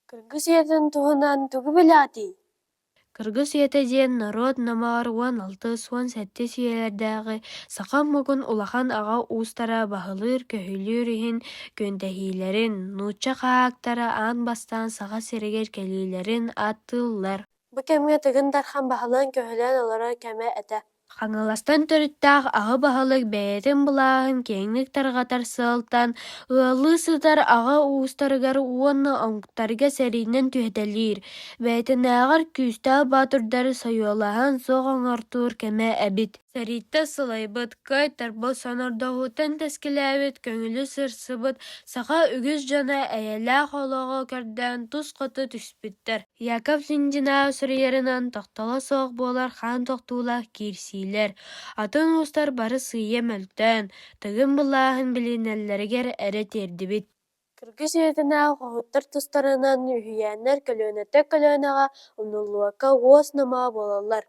Кыргыс үйэтин туһунан тугу билэҕитий? Кыргыс үйэтэ диэн норуот номоҕор 16-ыс, 17-ис үйэлэрдээҕи саха омугун улахан аҕа уустара баһылыыр-көһүлүүр иһин күөнтэһиилэрин, нуучча хаһаактара аан бастаан Саха сиригэр кэлиилэрин ааттыыллар. Бу кэмҥэ Тыгын Дархан баһылаан-көһүлээн олорор кэмэ этэ. Хаҥаластан төрүттээх аҕа баһылык бэйэтин былааһын киэҥник тарҕатар сыалтан ыаллыы сытар аҕа уустарыгар уонна омуктарга сэриинэн түһэтэлиир, бэйэтинээҕэр күүстээх боотурдары сойуолаһан суох оҥортуур кэмэ эбит. Сэрииттэн сылайбыт, кыайтарбыт, сонордоһууттан тэскилээбит, көҥүлү сырсыбыт саха үгүс дьоно эйэлээх олоҕу көрдөөн тус хоту түспүттэр. Яков Линдинау суруйарынан, тохтоло суох буолар хаан тохтуулаах киирсиилэр, атын уустар бары сыыйа мөлтөөн, Тыгын былааһын билинэллэригэр эрэ тиэрдибит. Кыргыс үйэтинээҕи хоһууттар тустарынан үһүйээннэр көлүөнэттэн көлүөнэҕэ умнуллубакка уос номоҕо буолаллар.